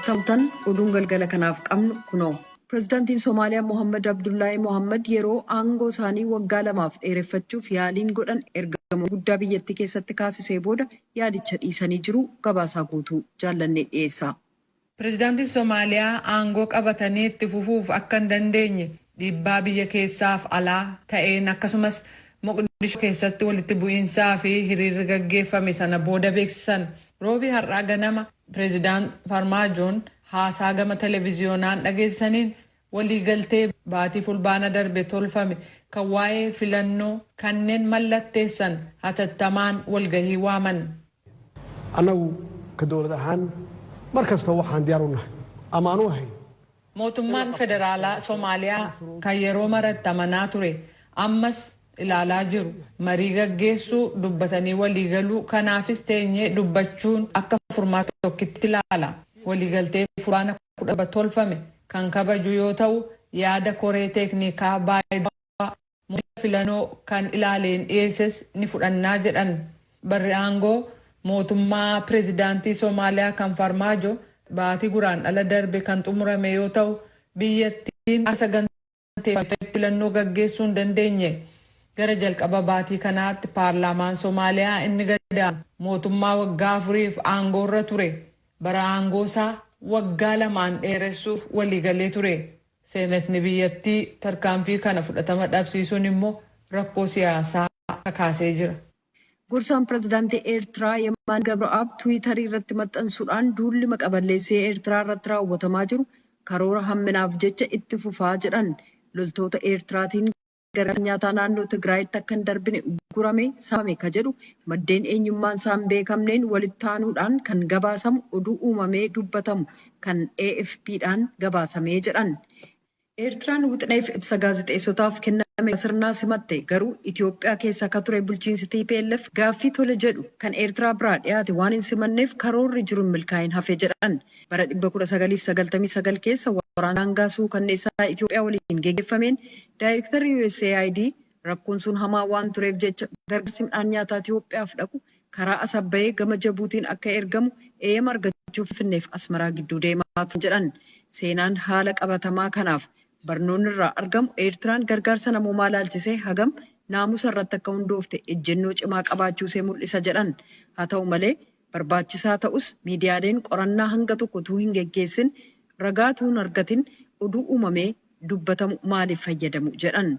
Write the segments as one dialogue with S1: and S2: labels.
S1: Ta'utan oduun galgala kanaaf qabnu kunoo. Pireezidaantiin Somaaliyaa Mohammad Abdullaahi Mohammad yeroo aangoo isaanii waggaa 2f dheereffachuuf yaaliin godhan ergama guddaa biyyattii keessatti kaasisee booda yaalicha dhiisanii jiru. Gabaasaa guutuu Jaallannee dhiyeessa.
S2: Pireezidaantiin Somaaliyaa aangoo qabatanii itti fufuuf akka hin dandeenye dhiibbaa biyya keessaaf alaa ta'een, akkasumas Moqdishoo keessatti walitti bu'iinsaa fi hiriirri gaggeeffame sana booda beeksisan. Roobii har'aa ganama Pireezidaant Farmaajoon haasaa gama televiziyoonaan dhageessisaniin, waliigaltee baatii Fulbaana darbe tolfame kan waa'ee filannoo kanneen mallatteessan hatattamaan walgahii waaman.
S3: Annagu ka dowlad ahaan mar kasta waxaan diyaar u nahay ama aan u ahayn
S2: Mootummaan federaalaa Somaaliyaa kan yeroo maratti amanaa ture ammas ilaalaa jiru, marii gaggeessuu, dubbatanii waliigaluu, kanaafis teenyee dubbachuun akka furmaata tokkitti ilaala. Waliigaltee Fulbaana 17 tolfame kan kabaju yoo ta'u, yaada koree teeknikaa Baayidowaa modeela filanoo kan ilaaleen dhiyeesses ni fudhannaa jedhan. Barri aangoo mootummaa pireezidaantii Somaaliyaa kan Farmaajo baatii Guraandhala darbe kan xumurame yoo ta'u, biyyattiin akka saganteeffattetti filannoo gaggeessuu hin dandeenye. Gara jalqaba baatii kanaatti paarlaamaan Somaaliyaa inni gadaanu mootummaa waggaa afuriif aangoorra ture bara aangoosaa waggaa lamaan dheeressuuf waliigalee ture. Seenetni biyyattii tarkaanfii kana fudhatama dhabsiisuun immoo rakkoo siyaasaa kakaasee jira.
S1: Gorsaan pirezidaantii Eertiraa Yemaan Gabra'aab Tiwiitarii irratti maxxansuudhaan, duulli maqaballeessee Eertiraa irratti raawwatamaa jiru karoora hamminaaf jecha itti fufaa jedhan. Loltoota Eertiraatiin gara nyaataa naannoo Tigraayitti akka hin darbine uggurame saamame ka jedhu maddeen eenyummaan isaan beekamneen walitti aanuudhaan kan gabaasamu oduu uumamee dubbatamu kan AFPdhaan gabaasamee jedhan. Eertiraan wixineef ibsa gaazexeessotaaf kenname sirnaa simatte, garuu Itoophiyaa keessa akka ture bulchiinsi TPLF gaaffii tole jedhu kan Eertiraa biraa dhiyaate waan hin simanneef karoorri jiru hin milkaa'in hafe jedhan. Bara 1999 keessa waraana daangaa suukanneessaa Itoophiyaa waliin geggeeffameen daayirektarri USAID rakkoon sun hamaa waan tureef jecha gargaarsi midhaan nyaataa Itoophiyaaf dhaqu karaa Asab bahee gama Jabuutiin akka ergamu eeyyama argachuuf Finfinneef Asmaraa gidduu deemaa turan jedhan. Seenaan haala qabatamaa kanaaf barnoonni irraa argamu Eertiraan gargaarsa namoomaa laalchisee hagam naamusa irratti akka hundoofte ejjennoo cimaa qabaachuu ishee mul'isa jedhan. Haa ta'u malee, barbaachisaa ta'us, miidiyaaleen qorannaa hanga tokko utuu hin geggeessin, ragaa utuu hin argatin oduu uumamee dubbatamu maaliif fayyadamu jedhan.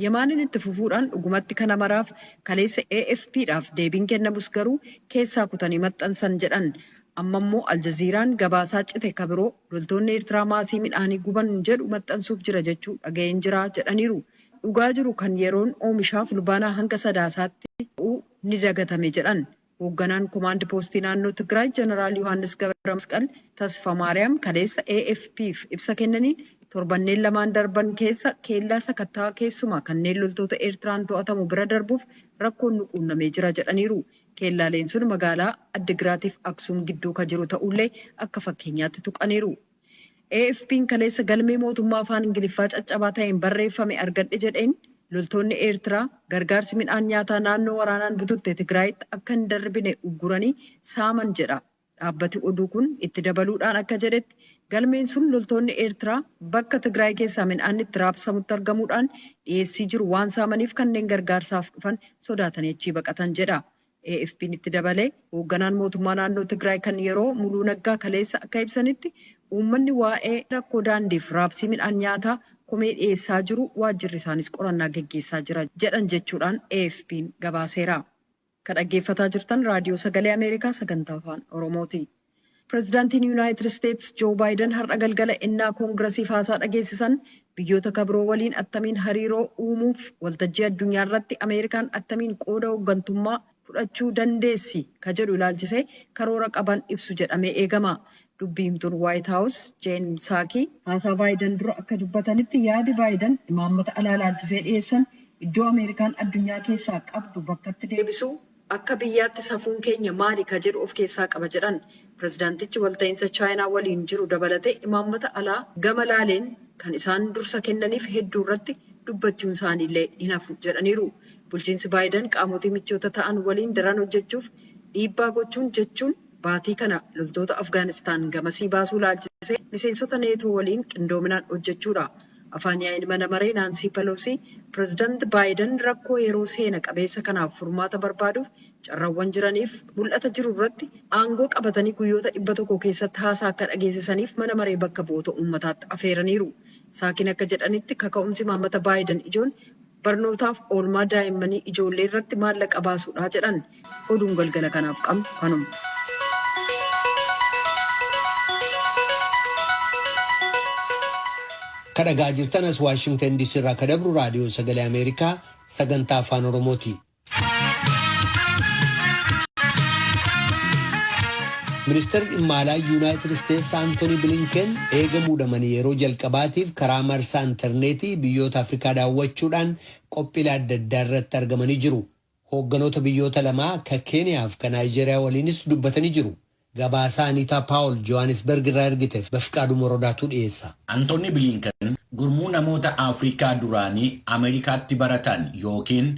S1: Yemaaniin itti fufuudhaan, dhugumatti kana maraaf kaleessa AFPdhaaf deebiin kennamus garuu keessaa kutanii maxxansan jedhan. Amma immoo Aljaziiraan gabaasaa cite ka biroo loltoonni Eertiraa maasii midhaanii guban jedhu maxxansuuf jira jechuu dhaga'een jira jedhaniiru. Dhugaa jiru kan yeroon oomishaa Fulbaanaa hanga Sadaasaatti ta'uu ni dagatame jedhan. Hoogganaan komaand poostii naannoo Tigraay Jeneraal Yohaannis Gabra Masqal Tasfa Maariyaam kaleessa AFPf ibsa kennaniin, torbanneen lamaan darban keessa keellaa sakattaa keessumaa kanneen loltoota Eertiraan to'atamu bira darbuuf rakkoon nu quunnamee jira jedhaniiru. Keellaaleen sun magaalaa Addigiraatiif Aksuum gidduu ka jiru ta'ullee akka fakkeenyaatti tuqaniiru. AFP'n kaleessa galmee mootummaa afaan Ingiliffaa caccabaa ta'een barreeffame argadhe jedheen, loltoonni Eertiraa gargaarsi midhaan nyaataa naannoo waraanaan bututte Tigraayitti akka hin darbine ugguranii saaman jedha. Dhaabbati oduu kun itti dabaluudhaan akka jedhetti, galmeen sun loltoonni Eertiraa bakka Tigraay keessaa midhaan itti raabsamutti argamuudhaan dhiyeessii jiru waan saamaniif kanneen gargaarsaaf dhufan sodaatanii achii baqatan jedha. AFP'n itti dabalee, hoogganaan mootummaa naannoo Tigraay kan yeroo Muluu Naggaa kaleessa akka ibsanitti, uummanni waa'ee rakkoo daandiif raabsii midhaan nyaataa komee dhiyeessaa jiru, waajjirri isaanis qorannaa geggeessaa jira jedhan jechuudhaan AFP'n gabaaseera. Kan dhaggeeffataa jirtan Raadiyoo Sagalee Ameerikaa sagantaa Afaan Oromooti. Pireezidaantiin Yuunaayitid Isteetsi Joo Baayiden har'a galgala ennaa koongirasiif haasaa dhageessisan, biyyoota kabiroo waliin attamiin hariiroo uumuuf waltajjii addunyaa irratti Ameerikaan attamiin qooda hooggantummaa fudhachuu dandeessi ka jedhu ilaalchisee karoora qaban ibsu jedhamee eegama. Dubbii himtuun Waayit Haawus Jeen Saakii haasaa Baayiden dura akka dubbatanitti, yaadi Baayiden imaammata alaa ilaalchisee dhiyeessan iddoo Ameerikaan addunyaa keessaa qabdu bakkatti deebisuu, akka biyyaatti safuun keenya maali ka jedhu of keessaa qaba jedhan. Pireezidaantichi walta'iinsa Chaayinaa waliin jiru dabalatee imaammata alaa gama laaleen kan isaan dursa kennaniif hedduu irratti dubbachuun isaaniillee hin hafu jedhaniiru. Bulchiinsi Baayiden qaamotii michoota ta'an waliin daran hojjechuuf dhiibbaa gochuun jechuun Baatii kana loltoota Afgaanistaan gamasii baasuu laalchisee miseensota Neetoo waliin qindoominaan hojjechuudha. Afaan yaa'iin mana maree Naansii Peloosii pireezidaanti Baayiden rakkoo yeroo seena qabeessa kanaaf furmaata barbaaduuf carraawwan jiraniif mul'ata jiru irratti aangoo qabatanii guyyoota 100 keessatti haasaa akka dhageessisaniif mana maree bakka bu'oota uummataatti afeeraniiru. Saakiin akka jedhanitti kaka'umsi imaammata Baayiden ijoon barnootaaf oolmaa daa'immanii ijoollee irratti maallaqa baasuudha jedhan. Oduun galgala kanaaf qabnu kanuma.
S4: Kadhagaa jirtan as Waashingtan DC irraa ka dabru raadiyoo sagalee Ameerikaa sagantaa afaan Oromooti. Ministeerri dhimma alaa Yuunaayitid Isteetsi Antooni Bilinken eega muudamanii yeroo jalqabaatiif karaa marsaa intarneetii biyyoota Afrikaa daawwachuudhaan qophiilee adda addaa irratti argamanii jiru. Hoogganoota biyyoota lamaa ka Keeniyaa fi ka Naayijeeriyaa waliinis dubbatanii jiru. Gabaasaa Aniitaa Paawul Johannesburg irraa ergite Bafqaaduu Morodaatu dhiyeessa.
S5: Antooni Bilinken gurmuu namoota Afrikaa duraanii Ameerikaatti baratan yookiin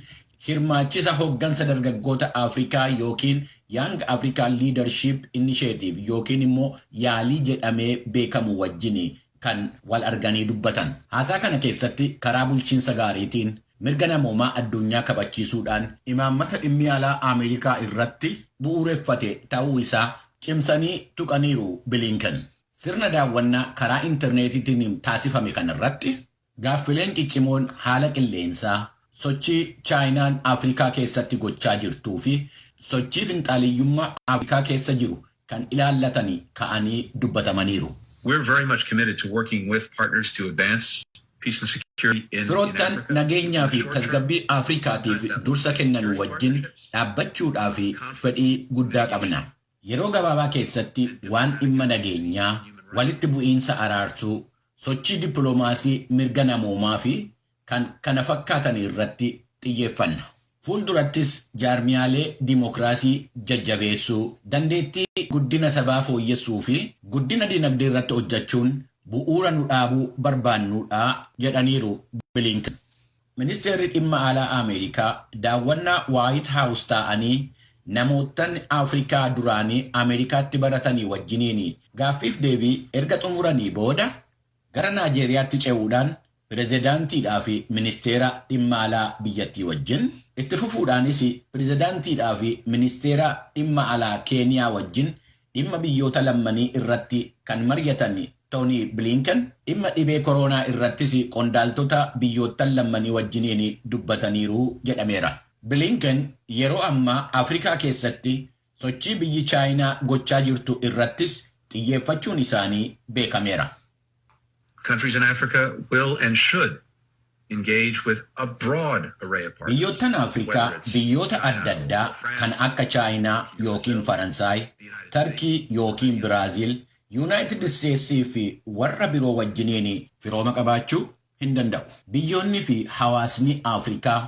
S5: hirmaachisa hoggansa dargaggoota Afrikaa yookiin Young African Leadership Initiative yookiin immoo yaalii jedhamee beekamu wajjin kan wal arganii dubbatan. Haasaa kana keessatti karaa bulchiinsa gaariitiin mirga namoomaa addunyaa kabachiisuudhaan imaammata dhimmi alaa Ameerikaa irratti bu'uureffate ta'uu isaa cimsanii tuqaniiru Bilinken. Sirna daawwannaa karaa intarneetiitiin taasifame kanarratti gaaffileen ciccimoon haala qilleensaa, sochii Chaayinaan Afrikaa keessatti gochaa jirtuu fi sochii finxaaliyyummaa Afrikaa keessa jiru kan ilaallatanii ka'anii dubbatamaniiru.
S6: We're very much committed to working with partners to advance peace and security in
S5: Firoottan
S6: Africa.
S5: Nageenyaa fi tasgabbii Afrikaatiif dursa kennan wajjin dhaabbachuudhaa fi fedhii guddaa qabna. Yeroo gabaabaa keessatti waan dhimma nageenyaa, walitti bu'iinsa araarsuu, sochii dippiloomaasii mirga namoomaa fi kan kana fakkaatan irratti xiyyeeffanna. Fuuldurattis jaarmiyaalee dimookiraasii jajjabeessuu, dandeettii guddina sabaa fooyyessuu fi guddina dinagdee irratti hojjechuun bu'uura nu dhaabuu barbaannudha jedhaniiru Bilinken. Ministeerri dhimma alaa Ameerikaa daawwannaa Waayit Haawus taa'anii namoottan Afrikaa duraanii Ameerikaatti baratanii wajjiniin gaaffiif deebii erga xumuranii booda gara Naajeeriyaatti ce'uudhaan pirezidaantiidhaa fi ministeera dhimma alaa biyyattii wajjin itti fufuudhaanis pirezidaantiidhaa fi ministeera dhimma alaa Keeniyaa wajjin dhimma biyyoota lammanii irratti kan mari'atan Tooni Bilinken dhimma dhibee koronaa irrattis qondaaltota biyyoottan lammanii wajjiniin dubbataniiru jedhameera. Bilinken yeroo ammaa Afrikaa keessatti sochii biyyi Chaayinaa gochaa jirtu irrattis xiyyeeffachuun isaanii beekameera.
S6: Countries in Africa will and should engage with a broad array of partners.
S5: Biyyoottan Afrikaa biyyoota adda addaa kan akka Chaayinaa yookiin Faransaay, Tarkii yookiin Biraaziil, Yuunaayitid Isteetsii fi warra biroo wajjiniin firooma qabaachuu hin danda'u. Biyyoonni fi hawaasni Afrikaa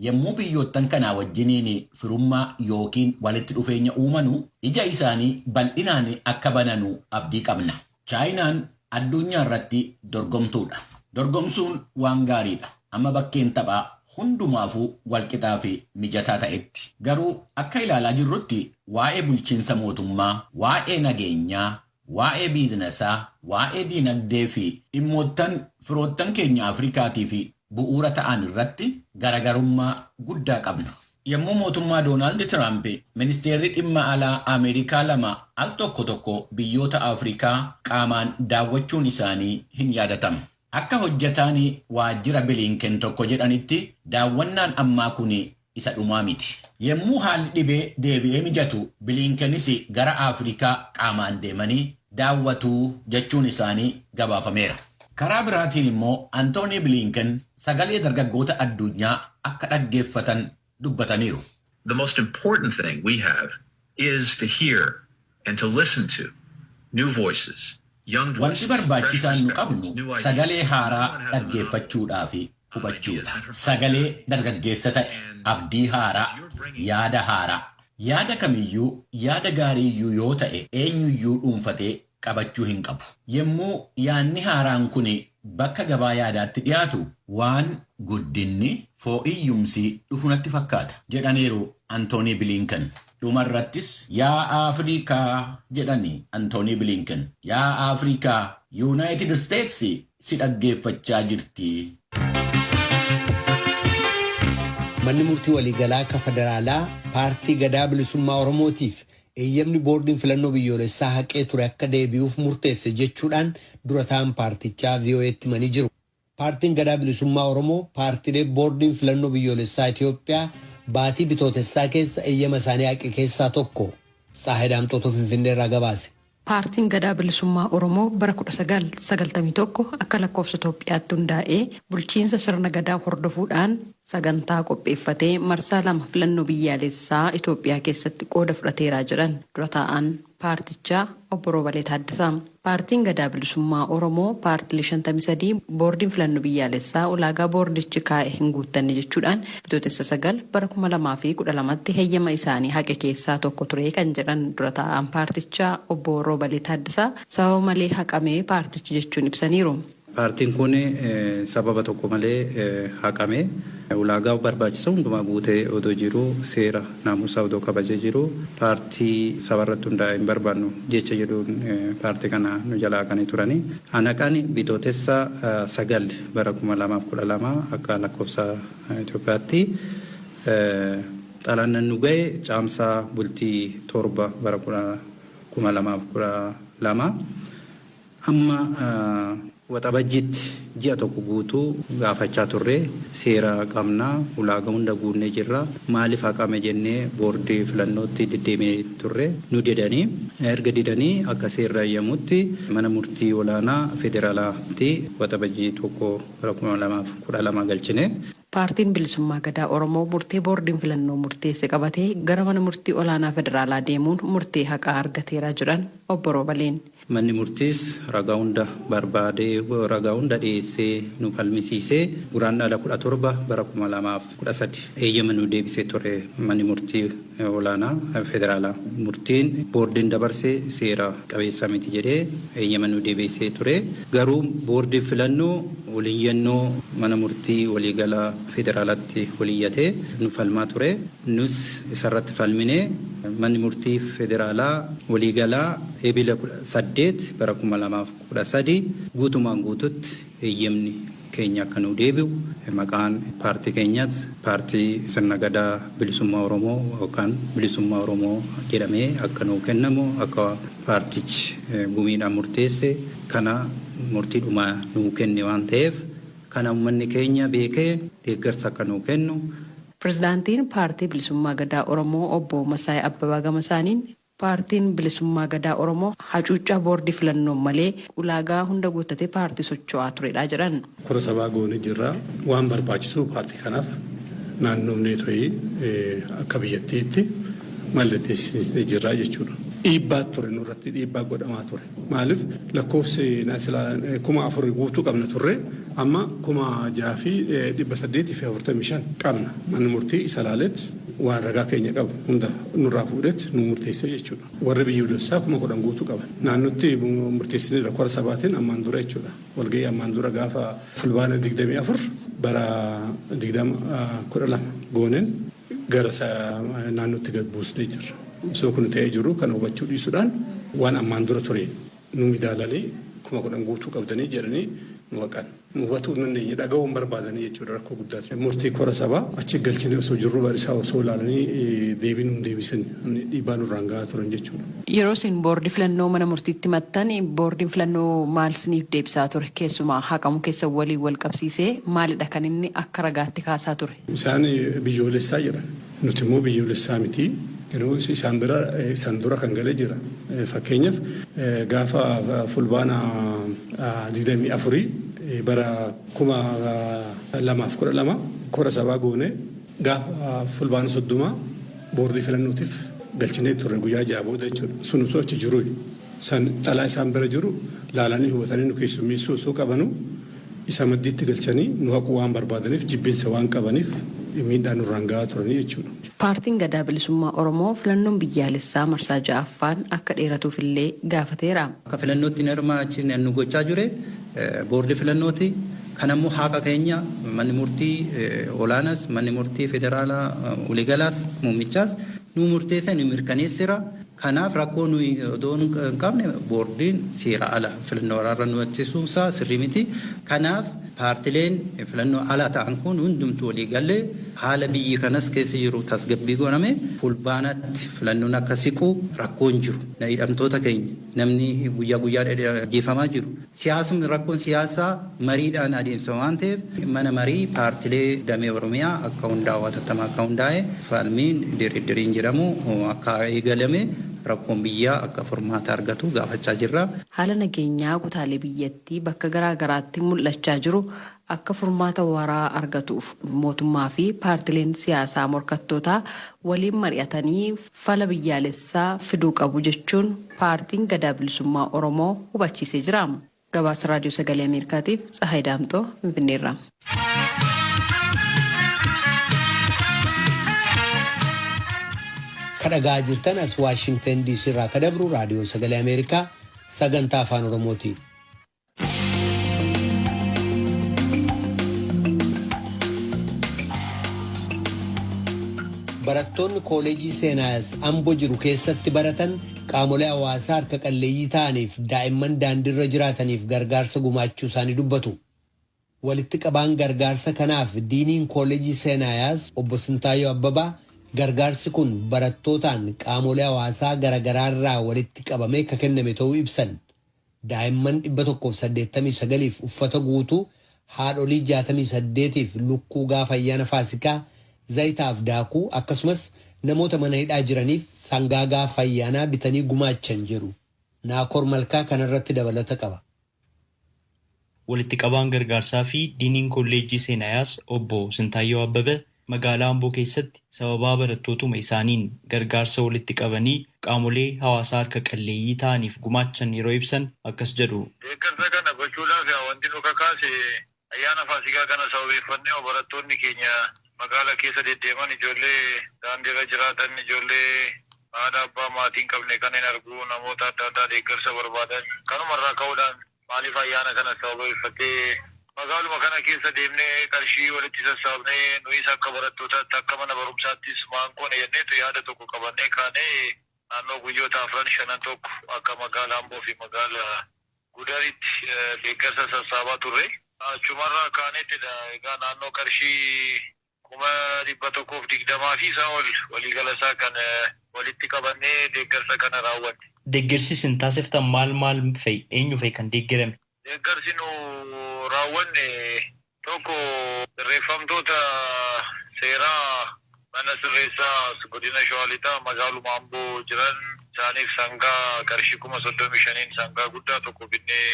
S5: yommuu biyyoottan kanaa wajjiniin firummaa yookiin walitti dhufeenya uumanu ija isaanii bal'inaan akka bananu abdii qabna. Chaayinaan addunyaa irratti dorgomtuudha. Dorgomsuun waan gaariidha. Amma bakkeen taphaa hundumaafuu walqixaa fi mijataa ta'etti. Garuu akka ilaalaa jirrutti waa'ee bulchiinsa mootummaa, waa'ee nageenyaa, waa'ee biizinasaa, waa'ee diinagdee fi dhimmoottan firoottan keenya Afrikaatii fi bu'uura ta'an irratti garagarummaa guddaa qabna. Yommuu mootummaa Doonaald Tiraamp ministeerri dhimma alaa Ameerikaa lama al tokko tokko biyyoota Afrikaa qaamaan daawwachuun isaanii hin yaadatamu. Akka hojjetaan waajjira Bilinken tokko jedhanitti daawwannaan ammaa kun isa dhumaa miti. Yommuu haalli dhibee deebi'ee mijatu Bilinkenis gara Afrikaa qaamaan deemanii daawwatuu jechuun isaanii gabaafameera. Karaa biraatiin immoo Antoonii Bilinken sagalee dargaggoota addunyaa akka dhaggeeffatan dubbataniiru.
S6: The most important thing we have is to hear and to listen to new voices, young
S5: Wanti
S6: voices, fresh
S5: barbaachisaan nu
S6: perspectives,
S5: qabnu
S6: new ideas.
S5: Sagalee haaraa dhaggeeffachuudhaa fi hubachuudha. Sagalee dargaggeessa ta'e, abdii haaraa, yaada haaraa. Yaada kamiyyuu, yaada gaariiyyuu yoo ta'e eenyuyyuu dhuunfatee qabachuu hin qabu. Yommuu yaadni haaraan kun bakka gabaa yaadaatti dhiyaatu waan guddinni foo'iyyumsi dhufu natti fakkaata jedhaniiru. Antoonii Bilinken. Dhumarrattis yaa Afrikaa jedhani Antoonii Bilinken. Yaa Afrikaa, Yuunaayitid Isteetsi si dhaggeeffachaa jirti.
S4: Manni murtii waliigalaa akka federaalaa paartii Gadaa Bilisummaa Oromootiif eeyyamni boordiin filannoo biyyoolessaa haqee ture akka deebi'uuf murteesse jechuudhaan dura ta'an paartichaa VOA'tti himanii jiru. Paartiin Gadaa Bilisummaa Oromoo paartiilee boordiin filannoo biyyoolessaa Itoophiyaa baatii bitootessaa keessa eeyyama isaanii haqe keessaa tokko. Tsaahay Daamxootuu Finfinnee irraa gabaase.
S7: Paartiin Gadaa Bilisummaa Oromoo bara 1991 akka lakkoofsa Itoophiyaatti hundaa'ee bulchiinsa sirna Gadaa hordofuudhaan sagantaa qopheeffatee marsaa 2 filannoo biyyaalessaa Itoophiyaa keessatti qooda fudhateera jedhan dura taa'aan paartichaa obbo Roobalee Taaddasaa. Paartiin Gadaa Bilisummaa Oromoo paartilee 53 boordiin filannoo biyyaalessaa ulaagaa boordichi kaa'e hin guuttanne jechuudhaan Bitootessa 9 bara 2012tti heyyama isaanii haqe keessaa tokko ture kan jedhan dura taa'aan paartichaa obbo Roobalee Taaddasaa sababa malee haqame paartichi jechuun ibsaniiru.
S8: Paartiin kun sababa tokko malee haqame. Ulaagaa barbaachisa hundumaa guutee odoo jiru, seera naamusaa odoo kabajee jiru, paartii sabarratti hundaa'e hin barbaannu jecha jedhuun paartii kana nu jalaa haqanii turani. Hanaqaan Bitootessa 9 bara 2012 akka lakkoofsa Itoophiyaatti, xalaan nu ga'e caamsaa bultii 7 bara 2012. Amma Waxabajjiitti ji'a tokko guutuu gaafachaa turre. Seera qabna, ulaagaa hunda guunnee jirra, maaliif haqame jennee boordii filannootti deddeemee turre. Nu didanii. Erga didanii akka seerri ayyamutti mana murtii olaanaa federaalaatti Waxabajjii 1 bara 2012 galchine.
S7: Paartiin Bilisummaa Gadaa Oromoo murtee boordiin filannoo murteesse qabatee gara mana murtii olaanaa federaalaa deemuun murtee haqaa argateera jedhan obbo Roobaleen.
S8: Manni murtiis ragaa hunda barbaadee, ragaa hunda dhiyeessee nu falmisiisee Guraandhala 17 bara 2013 eeyyama nu deebisee ture manni murtii olaanaa federaalaa. Murtiin boordiin dabarse seera qabeessa miti jedhee eeyyama nu deebisee ture. Garuu boordiin filannoo oliyyannoo mana murtii waliigala federaalaatti oliyyatee nu falmaa ture. Nus isarratti falminee manni murtii federaalaa waliigalaa Ebila 18 bara 2013 guutumaan guututti eeyyamni keenya akka nuu deebi'u, maqaan paartii keenyas paartii sirna Gadaa Bilisummaa Oromoo yookaan Bilisummaa Oromoo jedhamee akka nuu kennamu akka paartichi gumiidhaan murteesse kana murtii dhumaa nuu kenne waan ta'eef, kana uummanni keenya beekee deeggarsa akka nuu kennu.
S7: Pirezidaantiin Paartii Bilisummaa Gadaa Oromoo Obbo Masaay Abbabaa gamasaaniin, Paartiin Bilisummaa Gadaa Oromoo hacuuccaa boordii filannoon malee ulaagaa hunda guuttatee paartii socho'aa turedha jedhan.
S9: Kora sabaa goone jirra. Waan barbaachisu paartii kanaaf naannoofnee to'ii akka biyyattiitti mallatteessisnee jirra jechuudha. Dhiibbaa ture, nurratti dhiibbaa godhamaa ture. Maaliif, lakkoofsi 4,000 guutuu qabna turre, amma 6,845 qabna. Manni murtii isa laaletti waan ragaa keenya qabu hunda nurraa fuudhetti nu murteesse jechuudha. Warri biyyoolessaa 10,000 guutuu qaban. Naannootti murteessineerra kora sabaatiin ammaan dura jechuudha. Walgahii ammaan dura gaafa Fulbaana 24 bara 2012 gooneen gara naannootti gad buusnee jirra. Osoo kun ta'ee jiru kana hubachuu dhiisuudhaan waan ammaan dura ture nu midaalanii 10,000 guutuu qabdanii jedhanii nu haqan. Nu hubatuu hin dandeenye, dhaga'uu hin barbaadanii jechuudha, rakkoo guddaatu. Murtii kora sabaa achi galchinee osoo jirru isaa osoo ilaalanii deebii nu hin deebisin, dhiibbaa nurraan gahaa turan jechuudha.
S7: Yeroo isin boordii filannoo mana murtiitti himattan boordiin filannoo maal isiniif deebisaa ture? Keessumaa haqamuu keessan waliin wal qabsiisee maalidha kan inni akka ragaatti kaasaa ture?
S9: Isaan biyyoolessaa jedhan. Nuti immoo biyyoolessaa miti. Yeroo isaan bira isaan dura kan galee jira. Fakkeenyaaf, gaafa Fulbaana 24 bara 2012 kora sabaa goone, gaafa Fulbaana 30 boordii filannootiif galchinee turre, guyyaa 6 booda jechuudha. Sun osoo achi jiru san xalaa isaan bira jiru laalanii hubatanii nu keessummeessuu osoo qabanu isa maddiitti galchanii nu haquu waan barbaadaniif, jibbinsa waan qabaniif miidhaa nurraan gahaa turanii jechuudha.
S7: Paartiin Gadaa Bilisummaa Oromoo filannoon biyyaalessaa marsaa 6ffaan akka dheeratuuf illee gaafateera.
S8: Akka filannootti hin hirmaachisne nu gochaa jire boordii filannooti. Kanammoo haqa keenya manni murtii olaanaas manni murtii federaalaa waliigalaas muummichaas nu murteessa nu mirkaneessira. Kanaaf rakkoo nuyi odoo hin qabne boordiin seera ala filannoo irraa nu ittisuunsaa sirrii miti. Kanaaf paartileen filannoo ala ta'an kun hundumtuu walii galee haala biyyi kanas keessa jiru tasgabbii godhame fulbaanatti filannoon akka siqu rakkoon jiru. Hidhamtoota keenya namni guyyaa guyyaa ajjeefamaa jiru. Siyaasni rakkoon siyaasaa mariidhaan adeemsifama waan ta'eef mana marii paartilee damee Oromiyaa akka hundaa'u hatattamaa akka hundaa'e falmiin diriiriin jedhamu akka eegalame rakkoon biyyaa akka furmaata argatu gaafachaa jirra.
S7: Haala nageenyaa kutaalee biyyattii bakka garaa garaatti mul'achaa jiru akka furmaata waraa argatuuf mootummaa fi paartileen siyaasaa morkattootaa waliin mari'atanii fala biyyaalessaa fiduu qabu jechuun paartiin Gadaa Bilisummaa Oromoo hubachiisee jira. Gabaasa Raadiyoo Sagalee Ameerikaatiif Tsahaay Daamxoo Finfinneerraa.
S4: Kadhagaa jirtan as Waashingtan DC irraa kadabru Raadiyoo Sagalee Ameerikaa sagantaa Afaan Oromooti. Barattoonni kooleejii seenaas Amboo jiru keessatti baratan qaamolee hawaasaa harka qalleeyyii ta'aniif daa'imman daandiirra jiraataniif gargaarsa gumaachuu isaanii dubbatu. Walitti qabaan gargaarsa kanaaf diiniin kooleejii seenaayaas obbo Sintaayyoo Abbabaa gargaarsi kun barattootaan qaamolee hawaasaa garaagaraa irraa walitti qabamee akka kenname ta'uu ibsan. Daa'imman 189f uffata guutuu, haadholii 68f lukkuu gaafa ayyaana Faasikaa, zayitaaf daakuu akkasumas namoota mana hidhaa jiraniif sangaa gaafa ayyaanaa bitanii gumaachan jedhu. Naakoor Malkaa kanarratti dabalata qaba.
S10: Walitti qabaan gargaarsaa fi diiniin kolleejjii Seenaayaas obbo Sintaayyoo Abbabee magaalaa Amboo keessatti sababaa barattootuma isaaniin gargaarsa walitti qabanii qaamolee hawaasaa harka qalleeyyii ta'aniif gumaachan yeroo ibsan akkas jedhu.
S11: Deeggarsa kana gochuudhaaf wanti nu kakaase ayyaana Faasikaa kana sababeeffannee barattoonni keenya magaala keessa deddeeman ijoollee daandiirra jiraatan ijoollee haadha abbaa maatii hin qabne kanneen arguu namoota adda addaa deeggarsa barbaadan kanumarraa ka'uudhaan maaliif ayyaana kana sababeeffatee magaaluma kana keessa deemnee qarshii walitti sassaabnee nuyis akka barattootaatti akka mana barumsaattis maankoone jenneetu yaada tokko qabannee kaanee naannoo guyyoota afran shanan tokko akka magaala Amboo fi magaala Gudaritti deeggarsa sassaabaa turre. Achumarraa kaanettidha. Egaa naannoo qarshii 120,000 fi isaa ol waliigala isaa kan walitti qabannee deeggarsa kana raawwanne.
S10: Deeggarsi isin taasiftan maal maal fa'i? Eenyu fa'i kan deeggarame?
S11: Deeggarsi nu raawwanne tokko sirreeffamtoota seeraa mana sirreessaa godina Shawaa Lixaa magaaluma Amboo jiran isaaniif sangaa qarshii 35,000 sangaa guddaa tokko binnee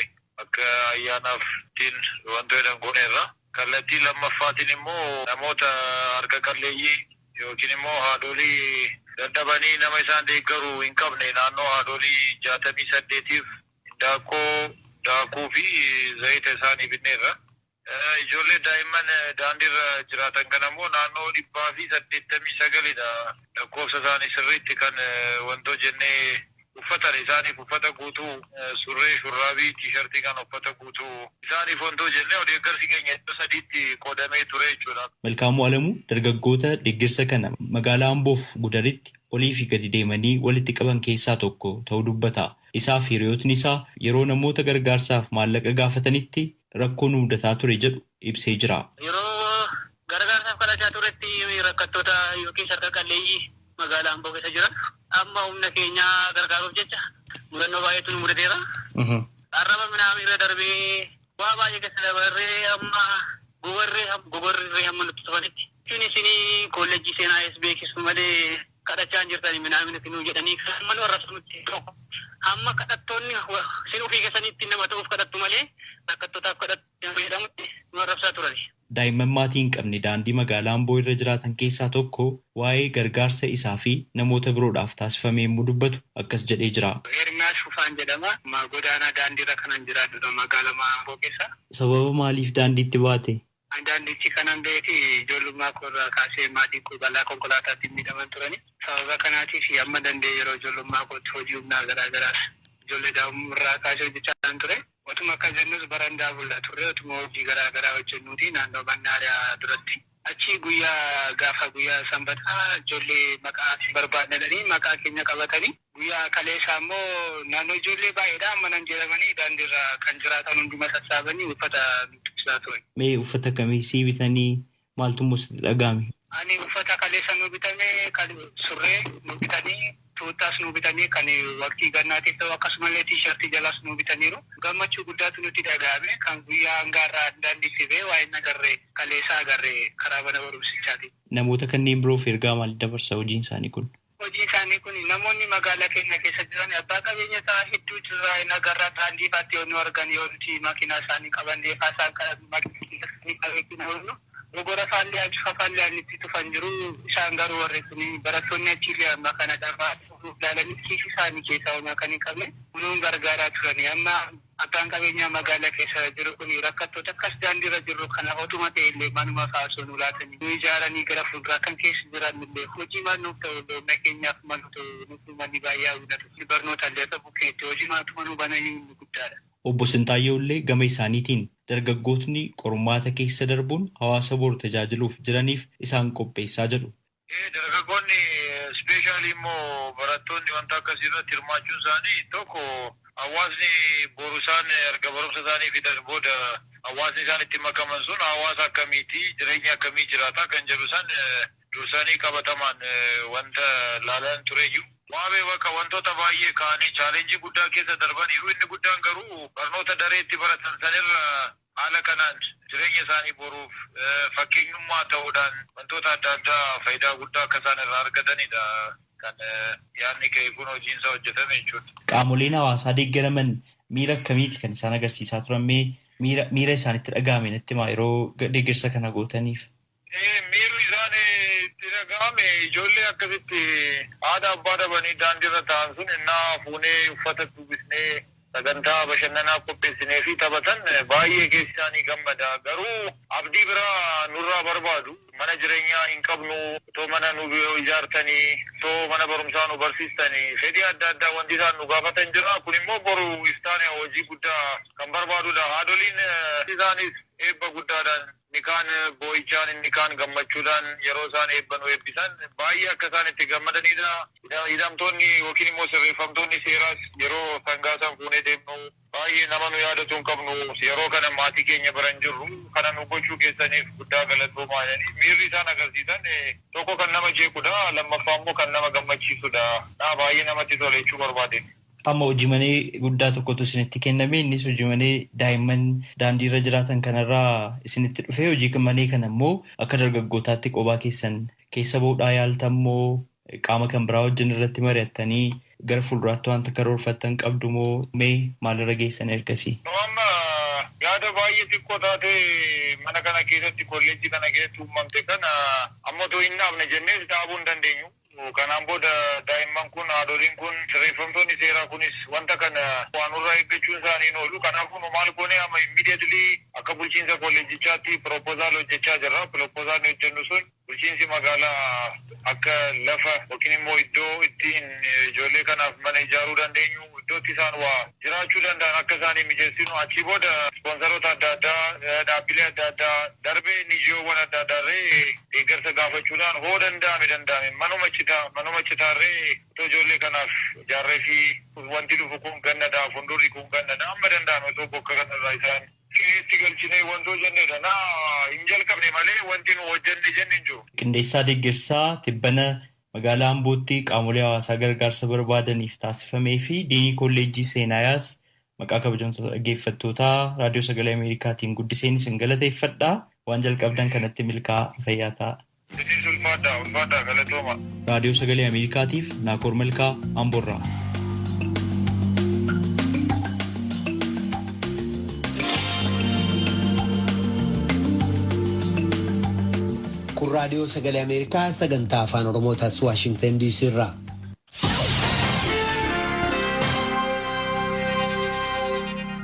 S11: akka ayyaanaaf ittiin wantoota jedhan gooneerra. Kallattii lammaffaatiin immoo namoota harka qalleeyyii yookiin immoo haadholii dadhabanii nama isaan deeggaru hin qabne naannoo haadholii 68tiif daakkoo daakuu fi zayita isaanii binneerra. Ijoollee daa'imman daandiirra jiraatan kana immoo naannoo 189dha. Lakkoofsa isaanii sirriitti kan wantoo jennee uffatan isaaniif uffata guutuu surree, shurraabii, tiishartii kan uffata guutuu isaaniif wantoo jennee deeggarsi keenya iddoo sadiitti qoodamee ture jechuudha.
S10: Malkaamuu Alamuu dargaggoota deeggarsa kana magaalaa Amboof Gudaritti olii fi gadi deemanii walitti qaban keessaa tokko ta'uu dubbata. Isaa fi hiriyootni isaa yeroo namoota gargaarsaaf maallaqa gaafatanitti rakkoon mudataa ture jedhu ibsee jira.
S12: Yeroo gargaarsaaf kadhachaa turetti rakkattoota yookiin harka qalleeyyii magaalaa Amboo keessa jiran amma humna keenyaa gargaaruuf jecha mudannoo baay'eetu nu mudateera. Arraba midhaan irra darbee waa baay'ee keessa dabarree amma gogarree hamma nutti tufanitti. Jechuun isinii kolleejjii seenaa es beeksisu malee kadhachaa hin jirtani midhaan isinuu jedhanii amma nu arrabsu nutti tokko. Amma kadhattoonni isin ofii keessanitti nama ta'uuf kadhattu malee rakkattootaaf kadhattu jedhamutti nu arrabsaa turani.
S10: Daa'imman maatii hin qabne daandii magaalaa Amboo irra jiraatan keessaa tokko waa'ee gargaarsa isaa fi namoota biroodhaaf taasifame yommuu dubbatu akkas jedhee jira.
S12: Hirmaas Fufaan jedhama. Godaanaa daandiirra kanan jiraatudha magaalaa Amboo keessa.
S10: Sababa maaliif daandiitti baate?
S12: Daandichi kanan beeki ijoollummaa koorraa kaasee maatiin koo balaa konkolaataatiin miidhaman turani. Sababa kanaatiif amma danda'e yeroo ijoollummaa kootti hojii humnaa garaagaraas ijoollee daa'imummaa kaasee hojjechaa ture.
S13: Otuma akka jennus barandaa bulla turre, otuma hojii garaa garaa hojjennuuti naannoo mannaariyaa duratti. Achi guyyaa gaafa guyyaa Sanbataa ijoollee maqaa barbaadanii maqaa keenya qabatanii, guyyaa kaleessaa immoo naannoo ijoollee baay'eedha amma nan jedhamanii daandiirra kan jiraatan hunduma sassaabanii uffata nutti ibsaa turan.
S10: Mee uffata kamii sii bitanii, maaltu immoo sitti dhaga'ame?
S13: Ani uffata kaleessa nu bitame, kan surree nu bitanii, tuuttaas nu bitanii kan waqtii gannaatiif ta'u, akkasumallee tiishartii jalaas nu bitaniiru. Gammachuu guddaatu nutti dhaga'ame. Kan guyyaa hangaarraa daandiitti ba'e waa'ee agarree kaleessa agarree karaa mana barumsichaati.
S10: Namoota kanneen biroof ergaa maalii dabarsa hojiin isaanii kun?
S13: Hojii isaanii kun namoonni magaalaa keenya keessa jiran abbaa qabeenya ta'an hedduu jirra hin agarraa daandii faatti yoo nu argan, yoo nuti makiinaa isaanii qabannee faasaan makiinaa isaanii gogora faallee achi faallee itti tufan jiru. Isaan garuu warri kun barattoonni achiillee amma kana dhabaa ilaalanii kiisii isaanii keessaa homaa kan hin qabne kunuun gargaaraa turani. Amma abbaan qabeenyaa magaalaa keessa jiru kun rakkattoota akkas daandiirra jirru kana otuma ta'e illee manuma faasoo nu laatanii nu ijaaranii gara fuulduraa kan keessa jiran illee hojii maal nuuf ta'u illee humna keenyaaf malu ta'u nuuf manni baay'ee hawwatu barnoota illee akka bukkeetti hojii maaltuma nu bananii inni guddaadha.
S10: Obbo Sintaayyoo illee gama isaaniitiin dargaggootni qormaata keessa darbuun hawaasa boru tajaajiluuf jiraniif isaan qopheessaa jedhu.
S11: Dargaggoonni, especially immoo barattoonni, wanta akkasii irratti hirmaachuun isaanii tokko hawaasni boru isaan erga barumsa isaanii fixan booda hawaasni isaan itti makaman sun hawaasa akkamiiti, jireenya akkamii jiraata kan jedhu san dursanii qabatamaan wanta laalan ture jiru. Waabee bakka wantoota baay'ee ka'anii challenge guddaa keessa darbaniiru. Inni guddaan garuu barnoota dareetti baratan sanirra haala kanaan jireenya isaanii boruuf fakkeenyummaa ta'uudhaan wantoota adda addaa faayidaa guddaa akka isaan irraa argatanidha. Kan yaadni ka'e kun hojiinsa hojjetame jechuudha.
S10: Qaamoleen hawaasaa deeggaraman miira akkamiiti kan isaan agarsiisaa turan? Mee miira isaanitti dhaga'ame natti himaa yeroo deeggarsa kana gootaniif?
S11: Miirri isaan itti dhaga'ame, ijoollee akkasitti haadha abbaa dhabanii daandiirra ta'an sun innaa fuunee uffata uwwisnee sagantaa bashannanaa qopheessinee fi taphatan baay'ee keessi isaanii gammada. Garuu abdii biraa nurraa barbaadu. Mana jireenyaa hin qabnu, otoo mana nu ijaartanii, otoo mana barumsaa nu barsiistanii, fedhii adda addaa wanti isaan nu gaafatan jira. Kun immoo boru iftaan hojii guddaa kan barbaadudha. Haadholiin isaanis eebba guddaadhaan, inni kaan boo'ichaan, inni kaan gammachuudhaan yeroo isaan eebba nu eebbisan baay'ee akka isaan itti gammadanidha. Hidhamtoonni yookiin immoo sirreeffamtoonni seeraas yeroo sangaa san fuunee deemnu baay'ee nama nu yaadatu hin qabnu, yeroo kana maatii keenya bira hin jirru, kana nu gochuu keessaniif guddaa galatoomaa jedhanii miirri isaan agarsiisan tokko kan nama jeequdha, lammaffaa immoo kan nama gammachiisudha. Naa baay'ee namatti tola jechuu barbaade.
S10: Amma hojii manee guddaa tokkotu isinitti kenname. Innis hojii manee daa'imman daandiirra jiraatan kanarraa isinitti dhufe. Hojii manee kana immoo akka dargaggootaatti qobaa keessan keessa bahuudhaa yaaltan moo qaama kan biraa wajjin irratti mari'attanii gara fuulduraatti wanta karoorfattan qabdu moo, mee maalirra geessan ergasii?
S11: Amma yaada baay'ee xiqqoo taate mana kana keessatti, kolleejjii kana keessatti uumamte kana amma otoo hin dhaabne jennees dhaabuu hin dandeenyu. Kanaan booda daa'imman kun, haadholiin kun, sirreeffamtoonni seeraa kunis wanta kana waan nurraa eeggachuun isaanii hin oolu. Kanaafuu nu maal goone, amma immediately akka bulchiinsa kolleejjichaatti proposal hojjechaa jirra. Proposal hojjennu sun bulchiinsi magaalaa akka lafa yookiin immoo iddoo ittiin ijoollee kanaaf mana ijaaruu dandeenyu, iddootti isaan waa jiraachuu danda'an akka isaanii mijeessinu, achii booda ispoonsaroota adda addaa, dhaabbilee adda addaa, darbee NGOwwan adda addaarree deeggarsa gaafachuudhaan hoo danda'ame manuma citaarree otoo ijoollee kanaaf ijaarree fi wanti dhufu kun gannadha, fuuldurri kun gannadha, amma danda'ame otoo bokka kanarraa isaan qe'eetti galchinee wantoo jennedha. Na hin jalqabne malee wanti nu hojjenne jenne hin jiru.
S10: Qindeessaa deeggarsaa tibbana magaalaa Ambootti qaamolee hawaasaa gargaarsa barbaadaniif taasifamee fi diinii kolleejjii Seenaayaas maqaa kabajamtoota dhaggeeffattootaa Raadiyoo Sagalee Ameerikaatiin guddiseen isin galateeffadha. Waan jalqabdan kanatti milkaa'aa, fayyaa ta'a.
S11: Isinis ulfaadhaa, ulfaadhaa, galatooma.
S10: Raadiyoo Sagalee Ameerikaatiif Naakoor Malkaa, Amboorraa.
S4: Kun Raadiyoo Sagalee Ameerikaa sagantaa Afaan Oromootaas Waashingtan DC irraa.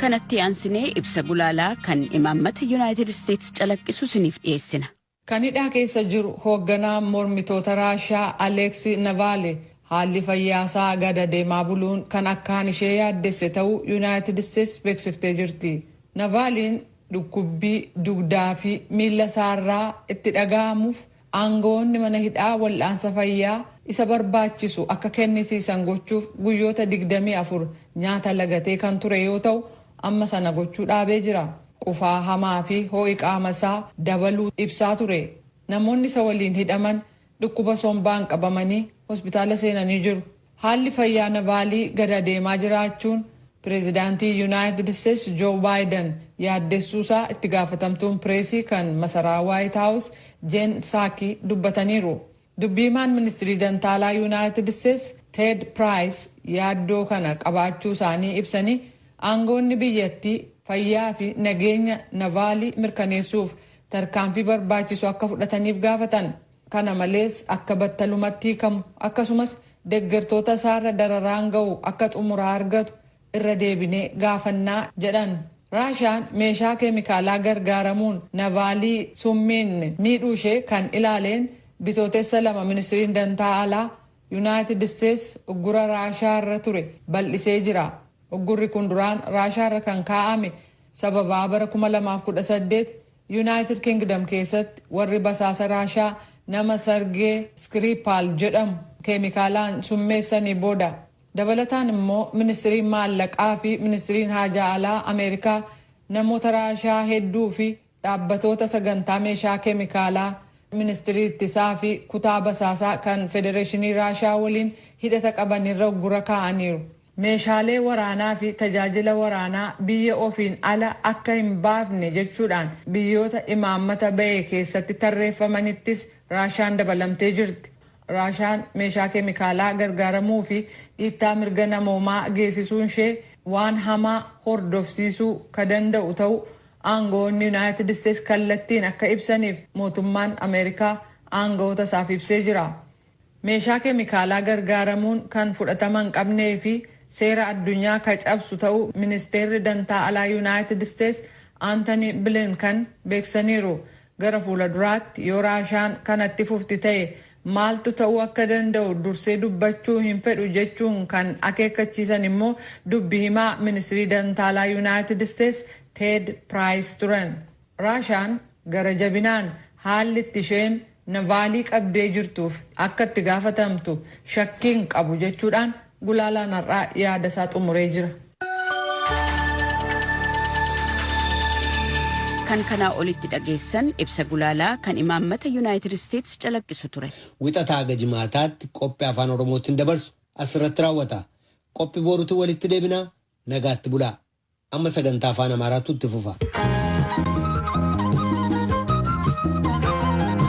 S14: Kanatti aansinee ibsa gulaalaa kan imaammata Yuunaayitid Isteetsi calaqqisu isiniif dhiyeessina.
S2: Kan hidhaa keessa jiru hoogganaa mormitoota Raashaa Aleeksi Navaale Haalli fayyaasaa gad adeemaa buluun kan akkaan ishee yaaddesse ta'uu Yuunaayitid Isteets beeksiftee jirti. Navaaliin dhukkubbii dugdaa fi miila isaarraa itti dhaga'amuuf aangawoonni mana hidhaa wal'aansa fayyaa isa barbaachisu akka kennisiisan gochuuf guyyoota 24 nyaata lagatee kan ture yoo ta'u, amma sana gochuu dhaabee jira. Qufaa hamaa fi ho'i qaama isaa dabaluu ibsaa ture. Namoonni isa waliin hidhaman dhukkuba sombaan qabamanii hospitaala seenanii jiru. Haalli fayyaa Navaalii gad adeemaa jiraachuun pireezidaantii Yuunaayitid Isteets Joo Baayiden yaaddessuusaa itti gaafatamtuun pireesii kan masaraa Waayit Haawus Jeen Saakii dubbataniiru. Dubbiimaan ministirii dantaalaa Yuunaayitid Isteets Teed Piraayis yaaddoo kana qabaachuu isaanii ibsanii, aangoonni biyyattii fayyaa fi nageenya Navaalii mirkaneessuuf tarkaanfii barbaachisu akka fudhataniif gaafatan. Kana malees akka battalumatti hiikamu, akkasumas deeggartoota isaarra dararaan ga'u akka xumuraa argatu irra deebinee gaafannaa jedhan. Raashaan meeshaa keemikaalaa gargaaramuun Navaalii summiin miidhuu ishee kan ilaaleen Bitootessa 2 ministiriin dantaa alaa Yuunaayitid Isteets uggura Raashaa irra ture bal'isee jira. Uggurri kun duraan Raashaa irra kan kaa'ame sababaa bara 2018 Yuunaayitid Kingdom keessatti warri basaasa Raashaa nama Sargee Skiripaal jedhamu keemikaalaan summeessanii booda. Dabalataan immoo ministiriin maallaqaa fi ministiriin haajaa alaa Ameerikaa namoota Raashaa hedduu fi dhaabbatoota sagantaa meeshaa keemikaalaa, ministirii ittisaa fi kutaa basaasaa kan Federeeshinii Raashaa waliin hidhata qabanirra uggura kaa'aniiru. Meeshaalee waraanaa fi tajaajila waraanaa biyya ofiin ala akka hin baafne jechuudhaan biyyoota imaammata ba'e keessatti tarreeffamanittis Raashaan dabalamtee jirti. Raashaan meeshaa keemikaalaa gargaaramuu fi dhiittaa mirga namoomaa geessisuun ishee waan hamaa hordofsiisuu ka danda'u ta'uu aangawoonni Yuunaayitid Isteets kallattiin akka ibsaniif mootummaan Ameerikaa aangawoota isaaf ibsee jira. Meeshaa keemikaalaa gargaaramuun kan fudhatama hin qabnee fi seera addunyaa ka cabsu ta'uu ministeerri dantaa alaa Yuunaayitid Isteets Aantanii Bilinkan beeksisaniiru. Gara fuula duraatti yoo Raashaan kanatti fufti ta'e maaltu ta'uu akka danda'u dursee dubbachuu hin fedhu jechuun kan akeekkachiisan immoo dubbi himaa ministirii dantaa alaa Yuunaayitid Isteets Teed Piraayis turan. Raashaan gara jabinaan haalli itti isheen Navaalii qabdee jirtuuf akka itti gaafatamtu shakkiin qabu jechuudhaan gulaalaan har'aa yaada isaa xumuree jira.
S14: Kan kanaa olitti dhageessan ibsa gulaalaa kan imaammata Yuunaayitid Isteets calaqqisu ture.
S4: Wixataa haga Jimaataatti qophii Afaan Oromootiin dabarsu asirratti raawwata. Qophii booruutiin walitti deebinaa, nagaatti bulaa. Amma sagantaa Afaan Amaaraatu itti fufa.